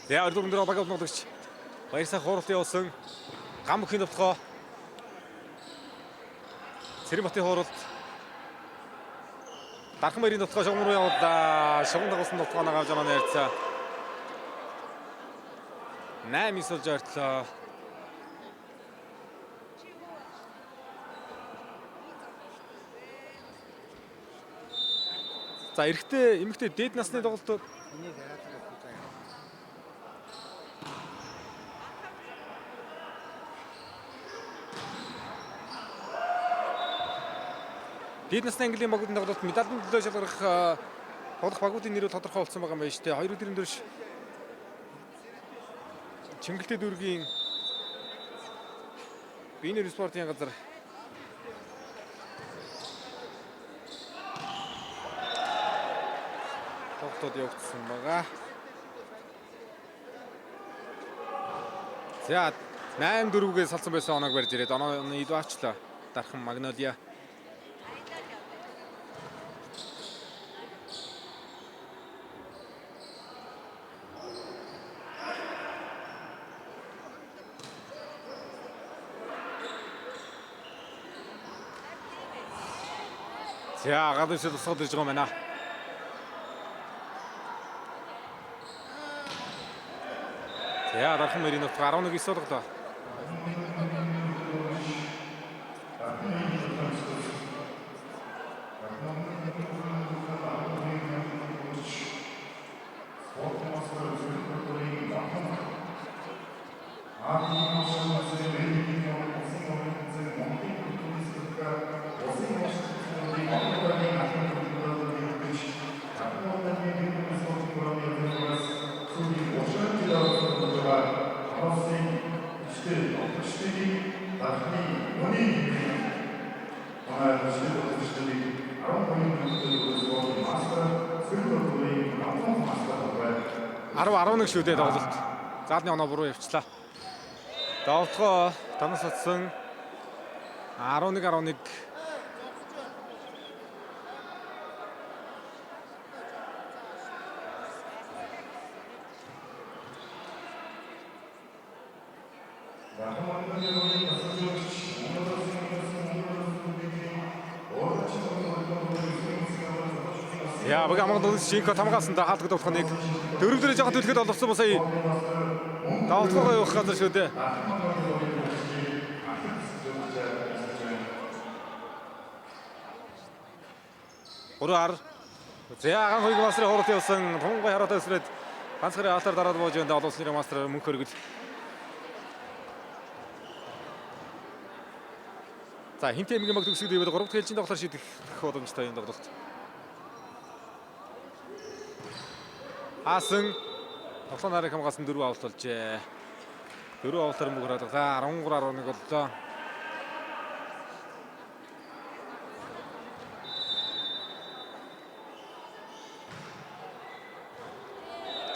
[SPEAKER 1] За ордог өндөр баг тоглогч Баярсаа хууралт явуулсан. Гам бүхийн довтолгоо. Цэрэнбатын хууралт. Дархан баярын довтолгоо шугам руу явууллаа. Шугам дагуулсан довтолгоо авч оноо ярьцаа. 8-9 болж ойртлоо. За эрэгтэй эмэгтэй дээд насны тоглолтууд дээд насны английн багуудын тоглолт медалийн төлөө шалгарах тоглох багуудын нэрүүд тодорхой болсон байгаа юм байна шүү дээ. 2 өдрийн турш Чингэлтэй дүүргийн Бинер спортын газар тоглолтууд явагдсан байгаа. За 8-4-гээ салсан байсан оноог барьж ирээд оноо идүү авчлаа. Дархан Магнолиа. За гадуур тусгаад ирж байгаа юм байна. За Дархан мөрийн нутга 11-9 болголоо. Арав 11 шүү дээ тоглолт. Заалны оноо буруу явчлаа. Довтолгоо танаас татсан 11-11. Я баг амгад шинко тамгаасан да хаалгад болох нэг дөрөв дөрөв жоохон төлөхөд оловсон босоо довтолгоо явах газар шүү дээ. Гурван ар. За ган хоёг мастрын хуралт явсан. Тунгай хараатай өсрээд ганцхан алтар дараад бууж байна. Олон улсын мастер мөнх хөргөл. За Хинтээ аймгийн баг төгсгөл ивэл 3 дахь ээлжийн тоглолтоор шийдэх боломжтой юм тоглолт. Хаасан тоглоом нарыг хамгаалсан 4 авалт болжээ. 4 авалтаар мөнгө хадгалаа. 13-11 боллоо.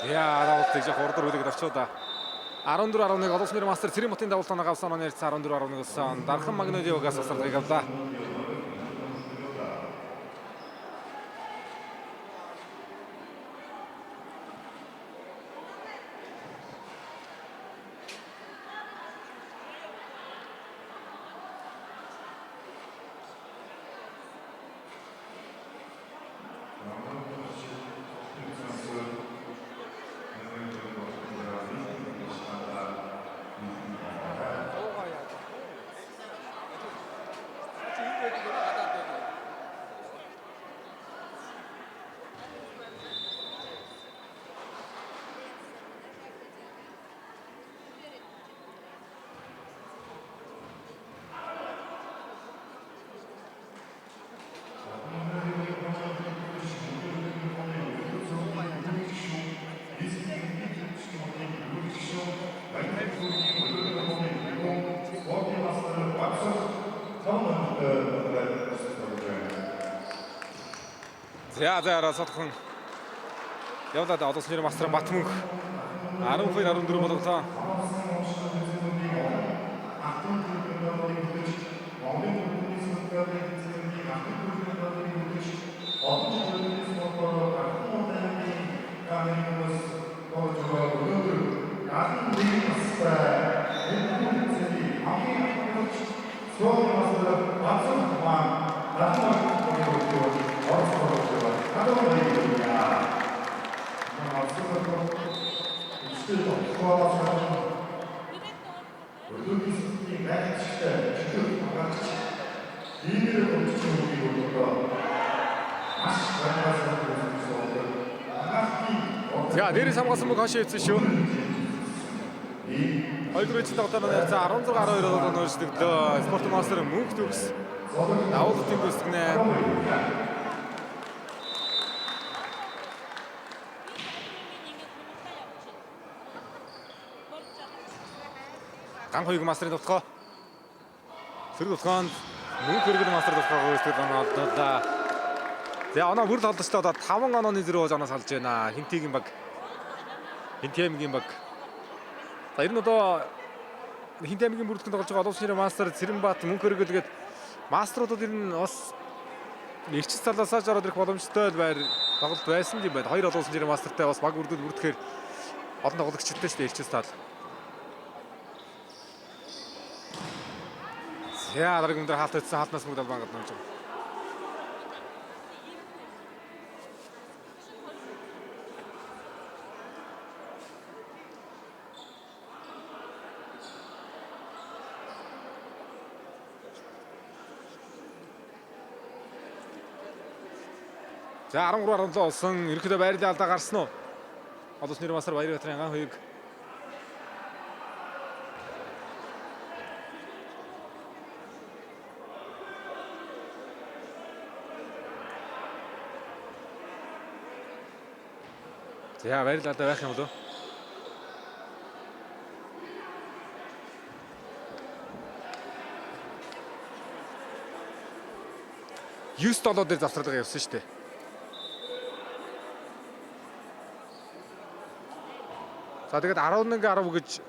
[SPEAKER 1] За давуултыг жоох урдуур хүлээгээд авчуу да. 14-11 олон улсын мастер Цэрэнбатын давуулт оноо авсан онооны харьцаа 14-11 болсон. Дархан Магнолиогаас асралгыг авлаа.
[SPEAKER 2] Дуугаа яа. Чи энэ байдаг юм гадаад байдаг.
[SPEAKER 1] За за араа содхон явлаа да олон улсын мастер Батмөнх 12-14 болголоо. За дээрээс хамгаалсан мөг хашаа явсан шүү. Хоёрдугаар эцэг тоглолтоор харьцаа 16-12 болоод өөрчлөгдлөө. Спорт мастер мөнх төгс давуултын гүйцэтгэнэ. Ган хоёрг мастрын довтолгоо. Сэрэг довтолгоонд мөнх хөргөл мастер довтолгоо гүйцэтгэл оноо олдлоо. За оноо бүр л холдочлоо. Одоо 5 онооны зэрэг оноо салж байна. Хинтигийн баг. Хинтиамгийн баг. За ер нь одоо Хинтиамгийн бүртгэнд тоглож байгаа олон улсын мастер Цэрэнбат мөнх хөргөл гээд маструудад ер нь бас эрчис талаасаа ч ороод ирэх боломжтой л байр тоглолт байсан юм байна. Хоёр олон улсын жирийн мастертай бас баг бүрдүүд бүрдэхээр олон тоглогчтой шүү дээ эрчис тал. За дараагийн өндөр хаалт ütсэн хаалтнаас бүгд албан гадна болж байгаа. За 13-17 болсон. Ерөнхийдөө байрлалын алдаа гарсан уу? Олон улсын мастер Баяр Батрын ган хоёрыг За байрлал алдаа байх юм болов уу? Юс 7 дээр завсарлага явсан шүү дээ. За тэгээд 11 10 гэж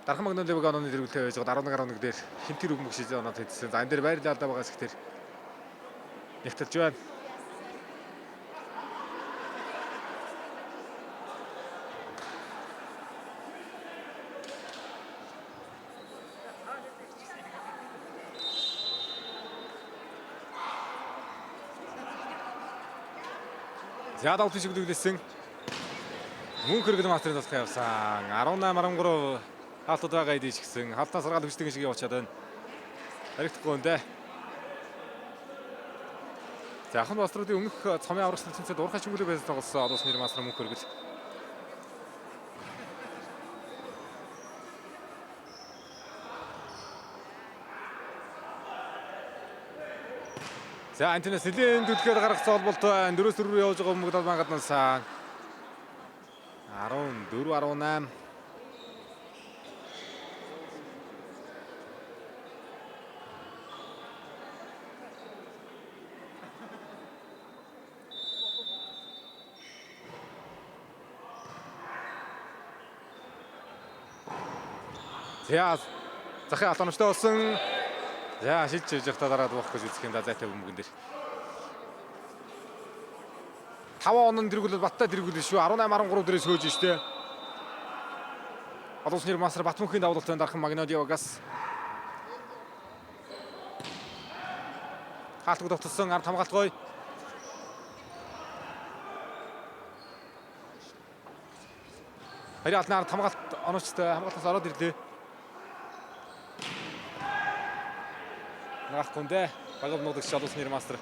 [SPEAKER 1] Дархан Магнолиог онооны дэргэвэлтэй байж байгаа 11 11 дээр хинтэр өгмөг шизээ оноо тэдсэн. За энэ дээр байрлал алдаа байгаа хэсгээр нэгтэлж байна. За давтын шүглүүлсэн. Мөнх хөргөл мастрын тасгаа явсан. 18 13 хаалтууд байгаа эдий ч гэсэн халтаа саргаал хүчтэй шиг явуучаад байна. Баригдахгүй юм дээ. За хан маструудын өмнөх цомын аврагч тэмцээнд урхаа шүглэг байсан тоглосон олон улсын мастер мөнх хөргөл. За Антонес нэлээд түлхээр гаргах золболт байна. 4-4 рүү явж байгаа хүмүүд албан гаднасаа. 14 18. За захын алт оновчтой болсон. За шилж явж байхдаа дараад буух гэж үзэх юм да зайтай бөмбөгөн дээр. 5 онон дэргүүлэл Баттай дэргүүлэл шүү. 18 13 дээрээс хөөж штэ. Олон улсын мастер Батмөнхийн давуулалтын дархан Магнодиогаас хаалтгүй довтолсон ард хамгаалт гоё. Хоёрын алны ард хамгаалт оновчтой хамгаалтаас ороод ирлээ. Наахгүй нэ. Багав нуугдагч олон улсын мастер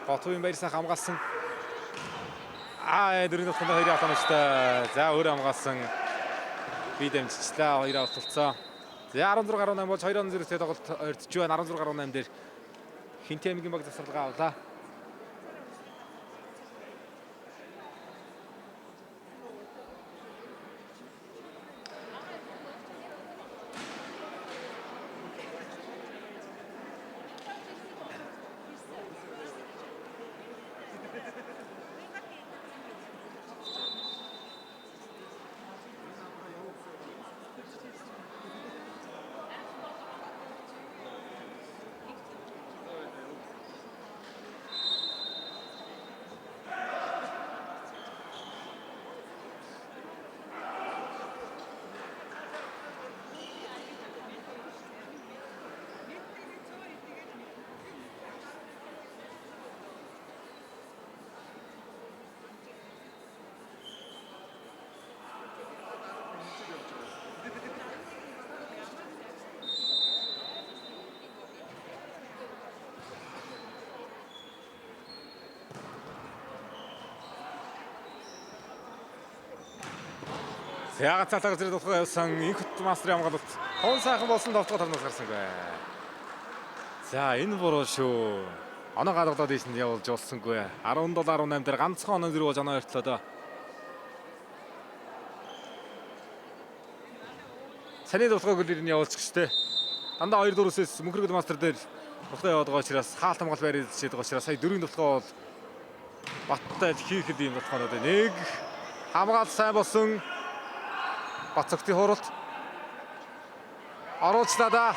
[SPEAKER 1] Готовын баяр сайхан хамгаалсан. Аа дөрөв дахь хоёрын алт оновчтой. За өөр хамгаалсан. Би дэмжчихлээ. Хоёр авалт болцсон. За 16 18 болж 2 0-тэй тоглолт ойртож байна. 16 18 дээр Хинтээ аймгийн баг завсарлага авлаа. За ганцаалаа зэрэг дутгаа явсан инхот мастрын хамгаалалт тун сайхан болсон довтгоо тарнаас гарсангүй. За энэ буруу шүү. Оноо гадагдлаад ийшэнд явуулж болсонгүй. 17 18 дээр ганцхан оноо зэрэг болж оноо ойртлоо доо. Саний дутгааг үл ирнэ явуулчих штэ. Дандаа 2 4-өөс мөнхөргөл мастер дээр дутгаа яваад байгаа учраас хаалт хамгаалал байр эзэлж байгаа учраас сая дөрвийн дутгаа бол Баттай хийхэд ийм дутгаанууд байна. Нэг хамгаалт сайн болсон. Бацагтын хууралт. Оруулчлаа да.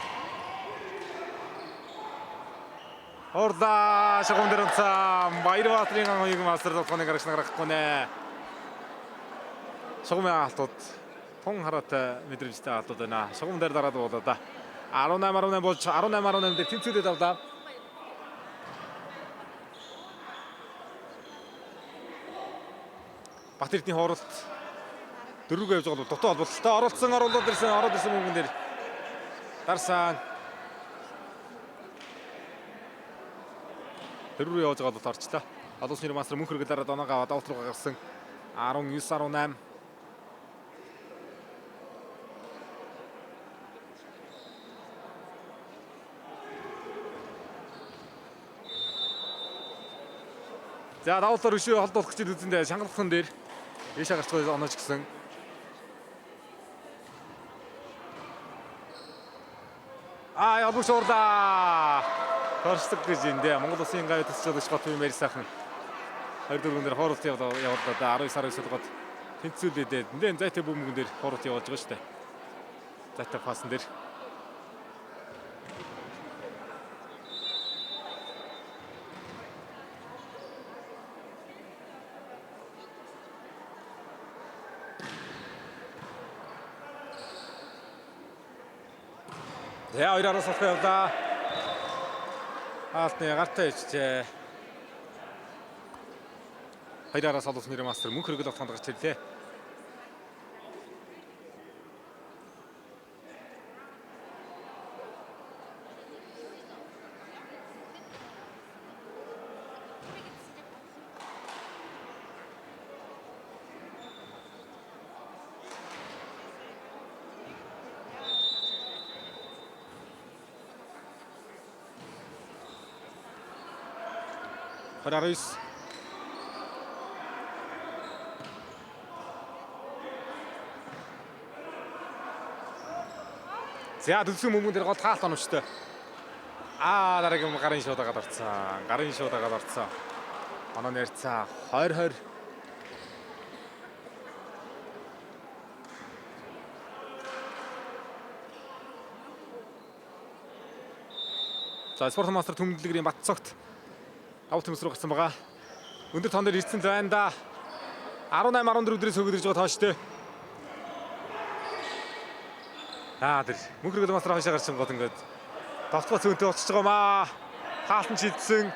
[SPEAKER 1] Хурдаа шугам дээр унцсан. Баярбаатрын ган мастер дутгааны гарагч гаргахгүй нэ. Шугамын алтууд тун хараатай мэдрэмжтэй алтууд байна. Шугам дээр дараад буулаа да. 18 18 болж 18 18 дээр тэнцвэрээд авлаа. Бат Эрдэнийн хооролт дөрвөг явж байгаа бол дутуу холболттой оролцсон оруулаад ирсэн ороод ирсэн мөнгөн дээр дарсан. Дөрвөг явж байгаа бол орчлоо. Олон улсын мастер мөнх хэрэгэл дараа доноогоо аваад аут руу гарсан. 19 18. За давуулаар өшөө холдуулах гэж үзэндээ шангалхан дээр ийшээ гарч байгаа онооч гисэн. Аа ялбуш урлаа. Торчлог гэж эндээ Монгол улсын гавь тасчлаач Готвын Мэр сайхан 2 дөрвөн дээр хооролт явууллаа да 19 19 болгоод тэнцвүүлээд эндээ зайтай бөмбөгөн дээр хооролт явуулж байгаа шүү дээ. Зайтай пасан дээр. За хоёр араас болох явлаа. Хаалтны гартай ичжээ. Хоёр араас олон нэр мастер мөнх хэрэгэл отгонд гарч ирлээ. Хараарис. За дөлсөн бөмбөгөн дээр гол таалт оновчтой. Аа дараагийн гарын шуудагаад орцсон. Гарын шуудагаад орцсон. Оноо нэрцээ 20 20. За, спорт мастер түмэглэгрийн Батцогт давт төмс рүү гарсан байгаа. Өндөр тоон дээр ирсэн байна да. 18 14 дээрээс хөгөд ирж байгаа тооштой. Аа, тэр мөнх хөргөл мастер хойшоо гарсан гол ингээд довтгоо цөөнтэй болчихж байгаа маа. Хаалтан шидсэн.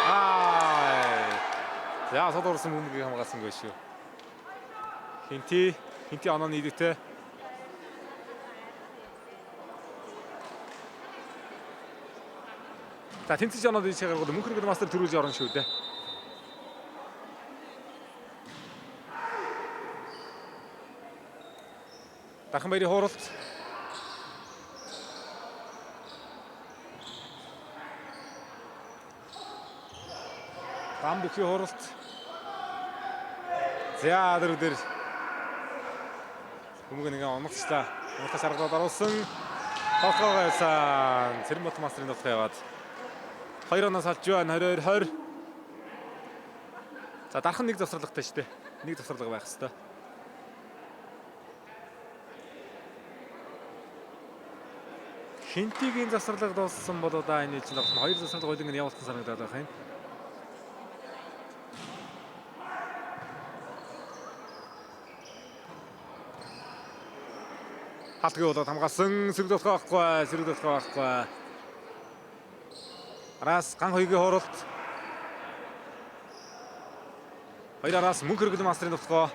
[SPEAKER 1] Аа. За, сод орсон бөмбөгийг хамгаалсангүй шүү. Хинти хинти онооны идэвхтэй. За, тэнцэж оноод ийшээ гаргал мөнх хөргөл мастер төрүүлж орно шүү дээ. Дархан баярын хууралт. Гам бүхий хууралт. За, тэр дээр хүмүүг нэг оногчлаа. Унтаас аргадад оруулсан. Тоглоогоо явсан. Цэрэнбат мастрын тоглох яваад. 2 оноос алж байна. 22 20. За, дархан нэг завсарлагатай шүү дээ. Нэг завсарлага байх хэвээр. Хинтигийн завсарлага дууссан бол одоо энэ чинь тоглох. Хоёр завсарлага хоёуланг нь явуулсан санагдаад байх юм. Халтгүй болоод хамгаалсан. Сэрэг болох байхгүй. Сэрэг болох байхгүй. Араас ган хоёрын хууралт. Хоёр араас мөнх хөргөл мастрын тоглоо.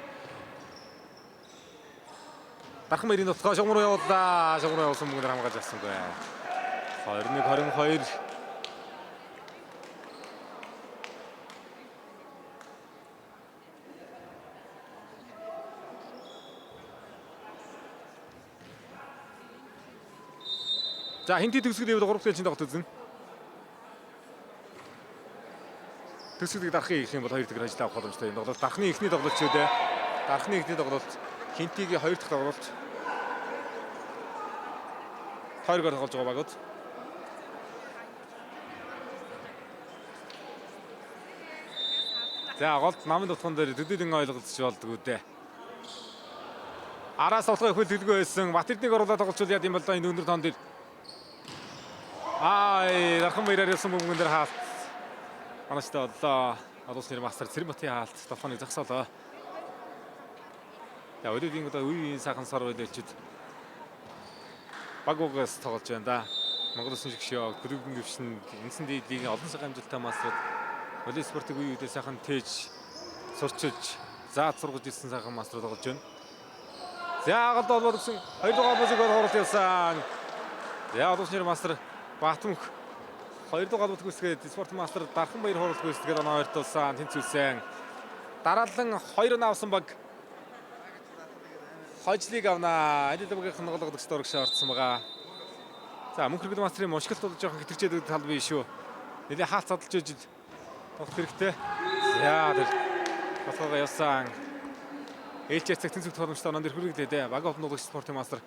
[SPEAKER 1] Дархан баярын тоглоо шугам руу явууллаа. Шугам руу явуулсан мөнгөөр хамгаалж авсангүй. 21 22. За, хинти төгсгөл ивэл 3 дахь ээлжинд тоглолт үзнэ. Төгсгөлийг дарахын их юм бол 2 дахь ажил авах боломжтой юм. Тоглолт дархны эхний тоглолт шүү дээ. Дархны эхний тоглолт, хинтигийн 2 дахь тоглолт. 2 гол тоглож байгаа багууд. За, голд намын тутган дээр төдийлөн ойлголцож болдгоо дээ. Араас тоглохыг хөл төлгөө байсан. Бат Эрдэнэг оруулаад тоглолцвол яд юм бол энэ өндөр тоон дээр. Ай, дархан баяраар явсан бөмбөгөн дээр хаалт. Манаштай боллоо. Олон улсын мастер Цэрэнбатын хаалт толгойн зогсоолоо. За, өдөрийн одоо үе үеийн сайхан сар байлчид баг угаас тоглож байна да. Монгол улсын шгшөө клубын гөвшин үндсэн дээд лигийн олон сайхан амжилттай маструуд волей спортыг үе үедээ сайхан тээж сурчилж зааж сургаж ирсэн сайхан маструуд тоглож байна. За, голд холбоод өгсөн. Хоёр дугаар холбоосыг хууралт явсан. За, олон улсын мастер Батмөх хоёр дугаар холбоот гүйцэтгээд спорт мастер Дархан баяр хууралт гүйцэтгээд оноо ойртуулсан, тэнцвүүлсэн. Дараалан 2 оноо авсан баг хожлыг авнаа. Аль багийн хонгологдогч дурагш орцсон байгаа. За, мөнх хөргөл мастрын мушгалт бол жоохон хэтэрчээд байдаг тал бий шүү. Нэлээ хаалт задлж ижил тоглох хэрэгтэй. За, тэр болохоо явсан. Ээлж яцаг тэнцвэх боломжтой онон дээр хүргэлээ дээ. Баг хонгологч спортын мастер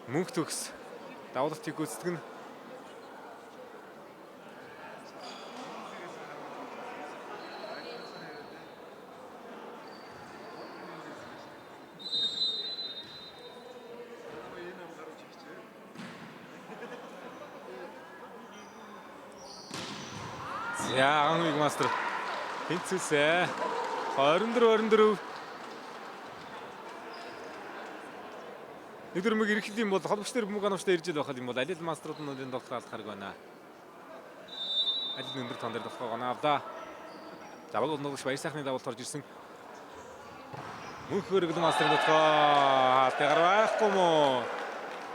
[SPEAKER 1] мөнх төгс давлалтыг гүйцэтгэн. За, анхны мастер тэнцвүүлсэ. 24 24. Нэг дөрмөг ирэхэд юм бол холбогч дээр бөмбөг анууштай ирж л байх юм бол алил маструуд нь энэ тоглолт алдахарг байна. Алил өндөр тоон дээр тоглохоо гоноо авлаа. За, баг өндөрлөж баяр сайхны давалт орж ирсэн. Мөнх хөргөл мастрын тоглохоо хаалтайгаар байхгүй мó.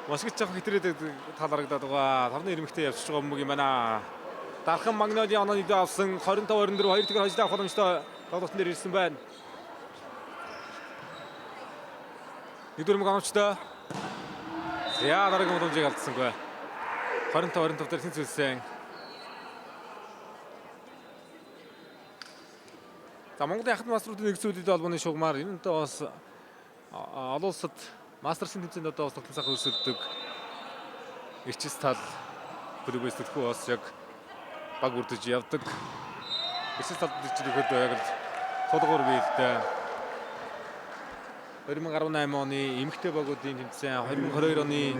[SPEAKER 1] Мосгож явах хэтрээд тал харагдаад байгаа. Тавны ирмэгтэй явчихж байгаа бөмбөг юм байна. Дархан Магнолийн оноо нэгдээ авсан 25 24 хоёр тэгэр хожлоо авах боломжтой тоглолтын дээр ирсэн байна. Нэг дөрмөг оновчтой. За, дараагийн боломжийг алдсангүй. 25 25 дээр тэнцвүүлсэн. За, Монголын ахлах маструудын нэгдсэн үлдээ холбооны шугамар энэ одоо бас олон улсад мастерсын тэмцээнд одоо бас тоглон сайхан өрсөлдөг. Эрчис тал клубээс төлхөө бас яг баг бүрдэж явдаг. Эрчис талд ирж ирэхэд яг л сулгуур биелтэй. 2018 оны эмэгтэй багуудын тэмцээн, 2022 оны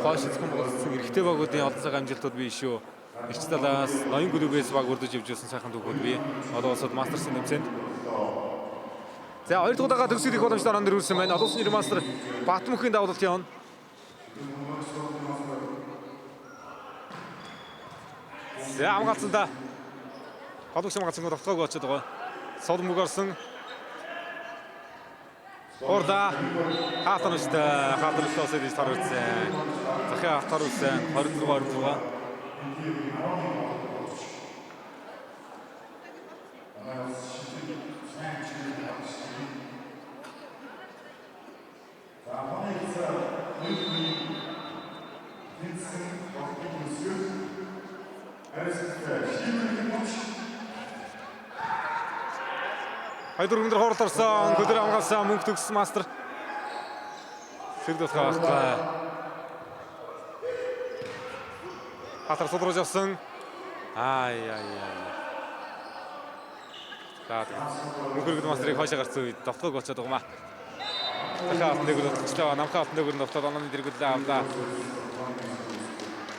[SPEAKER 1] хойш эзхэн болцсон эрэгтэй багуудын олон цагийн амжилтууд бий шүү. Ирч талаас ноён клубээс баг урдж явж байсан сайхан түүхүүд бий. Одоо улсад мастерсын тэмцээнд. За хоёр дахь удаага төгсгөл их боломжтой орон дээр үрсэн байна. Олон улсын мастер Батмөнхийн давлалт явна. За хамгаалсан да. Голбогч хамгаалсан довтолгоог очоод байгаа. Сул мөг орсон. Урда хаалтан өстэй хаалтан өстэй осод иж тор үзсэн. Захын автор үсэн 26 26. Хоёр дөрвөн дээр хурал орсон. Көдөр хамгаалсан мөнгө төгссөн мастер. Сэрд болохоо байхгүй. Хатар сулруулж явсан. Ай ай ай. За мөнх мастерыг хойшоо гарсан үед довтолгоог болчиход байгаа юм аа. Захаа алтан дээгүүр довтолчлаа. Намхаа алтан дээгүүр довтолоод онооны дэргүүлээ авлаа.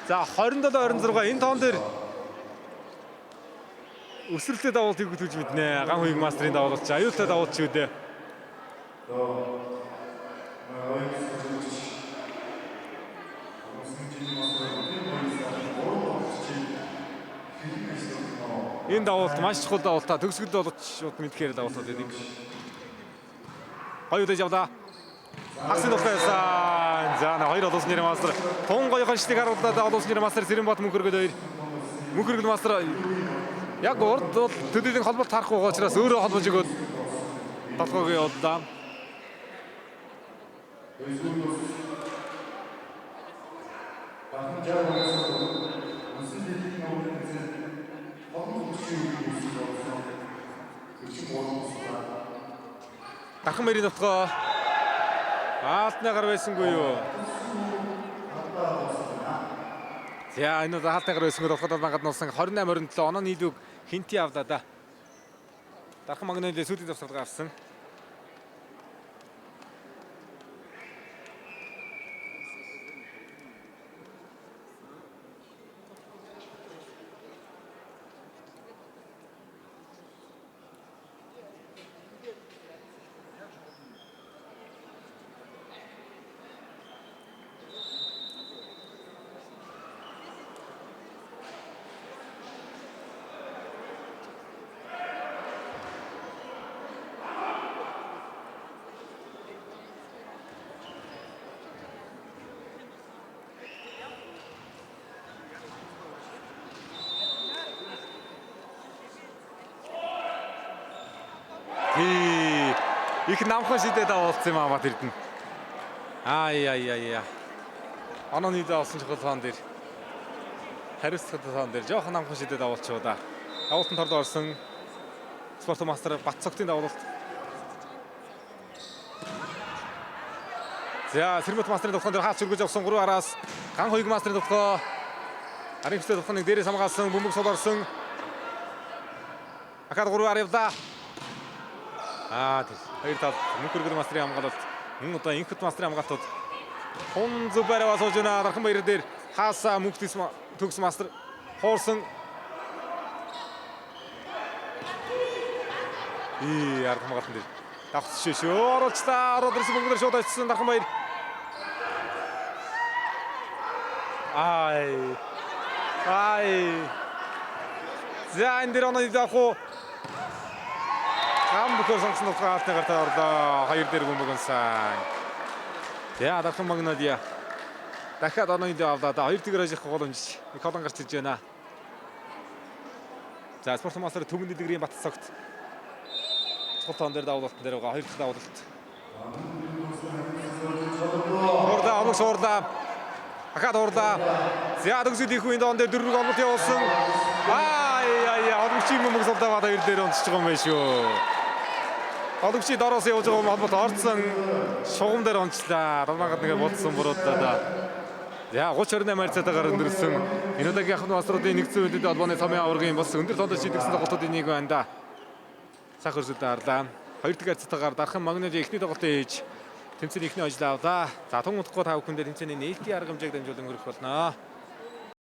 [SPEAKER 1] За 27 26 энэ тоон дээр өсрэлтэй давуултыг хөтөлж мэднэ. Ган хуйг мастерын давуулч, аюултай давуулч шүү дээ. Энэ давуулт маш чухал давуултаа. Төгсгөл давуулт шууд мэдхээр давуултууд байдаг. Гоё үдэж явлаа. Хагсын тултай байсан. За на хоёр олон улсын мастер тун гоё хоншлыг харууллаа. Олон улсын мастер Сэрэнбат Мөнхөргөл хоёр. Мөнхөргөл мастер яг урд бол төдийлөн холболт харахгүй байгаа учраас өөрөө холбож өгөөд толгойг явууллаа. Дархан мэрийн довтолгоо аалтны гар байсангүй юу? За энэ бол аалтны гар байсангүй довтолгоод мангад нуусан 28 27 оноо нийлүүг хинти авлаа да. Дархан магнолын сүүлийн завсарлагаа авсан. Тий. Их намхан шидэ давуулсан юм аа Бат Эрдэнэ. Ай ай ай яа. Оноо нийлээ олсон чухал тоон дээр. Хариуцлагатай тоон дээр жоохон намхан шидэ давуулчихв да. Давуултанд торд орсон спорт мастер Бат цогтын давуулалт. За Сэрмэт мастерын довтолгоон дээр хаач өргөж авсан 3 араас Ган хоёг мастерын довтолгоо. Арын хөстэй довтолгооныг дээрээс хамгаалсан бөмбөг сул орсон. Ахад 3 ар явлаа. Аа тэр хоёр тал Мөнхөргөл мастерын хамгаалалт мөн одоо Инхот мастерын хамгаалтууд тун зүг бариа сууж байна. Дархан баяр дээр хаасаа мөнх төгс мастер хуурсан. И ард хамгаалтан дээр давхц шүү. Оруулчлаа. Ороод ирсэн бөмбөг дээр шууд очсон Дархан баяр. Ай. Ай. За энэ дээр оноо авах уу? Гам бүхэр сонгосон тулгаа аалтны гартаа орлоо. Хоёр дээр бөмбөг унсан. За Дархан Магнолия дахиад оноо өдөө авлаа да. Хоёр тэгэр ажих боломж их олон гарч ирж байна. За спорт мастер Түмэн дэлгэрийн Бат цогт чухал тоон дээр давуулалтан дээр байгаа. Хоёр дахь давуулалт. Хурдаа, оног суурлаа. Ахаад хуурлаа. За төгсөл их үеийн тоон дээр дөрвөг олболт явуулсан. Ай ай олбогчийн бөмбөг сулдаа хоёр дээр унтчих байгаа юм байна шүү. Олбогчийн дороос явуулж байгаа холболт орцсон шугам дээр унчлаа. Далмаагад нэгэ бодсон буруудлаа да. За 30 28 харьцаатайгаар өндөрсөн. Энэ удаагийн ахмад маструудын нэгдсэн үйлдэл холбооны цомын аваргын бас өндөр тоотой шийдэгдсэн тоглолтуудын нэг байна да. Сайхан өрсөлдөө харлаа. Хоёр дахь харьцаатайгаар Дархан Магнолия эхний тоглолтыг хийж Тэмцээний эхний ажлаа авлаа. За, тун удахгүй та бүхэндээ тэмцээний нээлтийн арга хэмжээг дамжуулан хүргэх болно.